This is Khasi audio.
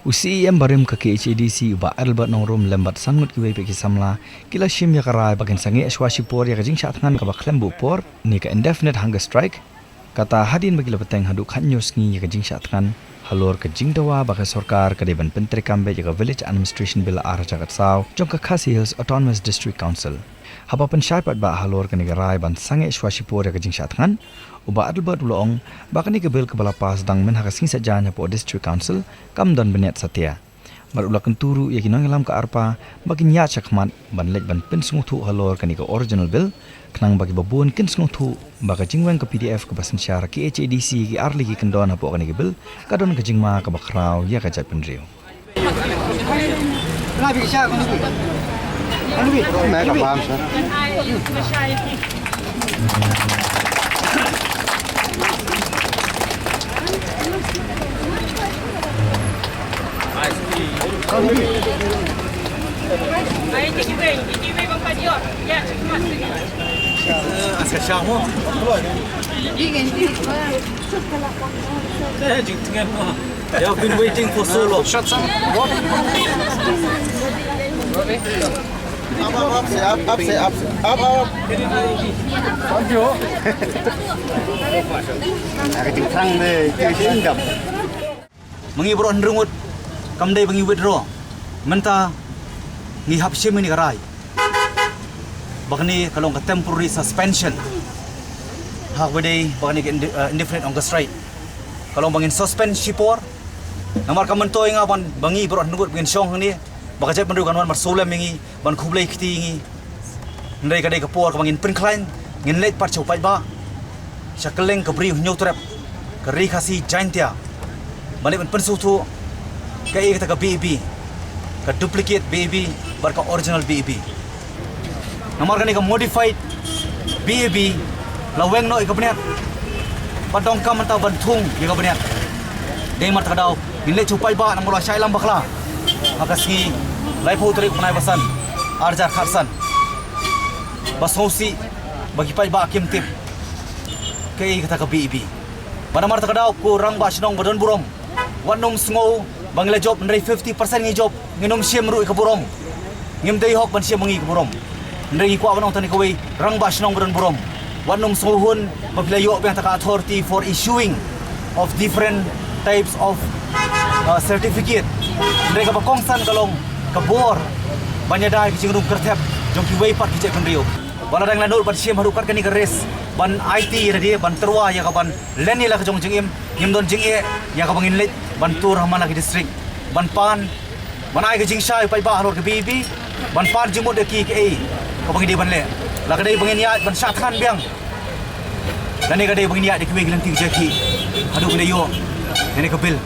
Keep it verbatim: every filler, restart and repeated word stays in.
U C E M barim ka K H A D C, u Bah Adelbert Nongrum, lem bad san ngut kiwei pat ki samla, ki la shim ïa ka rai ba kin sangeh shwa shipor ïa ka jingshah thngan kaba khlem buh por, ne ka indefinite hunger strike. Kata hadien ba ki la bteng haduh khathynñiew sngi ïa ka jingshah thngan halor ka jingdawa ba ka sorkar ka dei ban pyntreikam beit ïa ka Village Administration Bill ar hajar khatsaw jong ka Khasi Hills Autonomous District Council. Haba pynshai paidbah halor kane ka rai ban sangeh shwa shipor ïa ka jingshah thngan, u Bah Adelbert u la ong ba kane ka bill kaba la pass dang myn ha ka sngi Saitjaiñ hapoh District Council kam don bniat satia. Bad u la kyntu ruh ïa ki nongïalam ka ARPA ba kin ïaid shakhmat ban leit ban pynsngewthuh halor kane ka original bill, khnang ba kiba bun kin sngewthuh ba ka jingweng ka P D F kaba synshar K H A D C ki arlei ki kyndon hapoh kane ka bill ka don ka jingma kaba khraw ïa ka jaitbynriew. They have been waiting for so long. Shut up. What? Up, up, up, say up, up, say up, up, up. Thank you. Aka ting tang de, ting dam. Ma ngi baroh hynriew ngut kam dei ba ngi withdraw. Mynta ngi hap shim ïa kane ka rai ba kane ka long ka temporary suspension. Ha kaba dei ba kane ka inde-, eh, indefinite hunger strike ka long ba ngin suspend shipor. Namar kam myntoi nga ban ba ngi baroh hynriew ngut ba ngin shong hangne ba ka jaitbynriew kan wan ban sngewlem ïa ngi, ban khublei kti ïa ngi. Hynrei ka dei ka por kaba ngin pynkhlaiñ, ngin leit pat sha u paidbah, sha kylleng ka Bri u Hynñiewtrep, ka Ri Khasi Jaintia, ban leit ban pynsngewthuh kaei kata ka B A B, ka duplicate B A B bad ka original B A B. Namar kane ka modified B A B la weng noh ïa ka bniat. Bad donkam mynta ban thung ïa ka bniat. Dei namar kata ka daw ngin leit sha u paidbah namar u la shah ïalam bakla ha ka sngi laiphew tarik u bnai ba san, ar hajar khatsan, ba sngewsih ba ki paidbah kim tip kaei kata ka B A B. Bad namar kata ka daw ko rangbah shnong ba don burom, wat nym sngew ba ngi la jop, hynrei fifty percent ngi jop, ngin nym shim ruh ïa ka burom. Ngim dei hok ban shim ma ngi ka burom. Hynrei ngi kwah ban ong tang ïa kawei, rangbah shnong ba don burom, wat nym sngewhun ba phi la ïoh biang kata ka authority for issuing of different types of, uh, certificate. Hynrei kaba kongsan ka long ka bor ban ïada ïa ka jingrung kyrthep jong kiwei pat ki jaitbynriew. Ba la dang la nud ban shim haduh kat kane ka race ban aiti ïa lade, ban tyrwa ïa ka ban len ïa la ka jong jingim, ngim don jingeh ïa kaba ngin leit ban tur ha man la ki district. Ban pan, ban ai ka jingshai paidbah halor ka B A B, ban pan jingmut ïa ki kaei kaba ngi dei ban leh. La ka dei ba ngin ïaid ban shah thngan biang, lane ka dei ba ngin ïaid ïa kiwei ki lynti ki jaki haduh ba ngin ïoh ïa kane ka bill.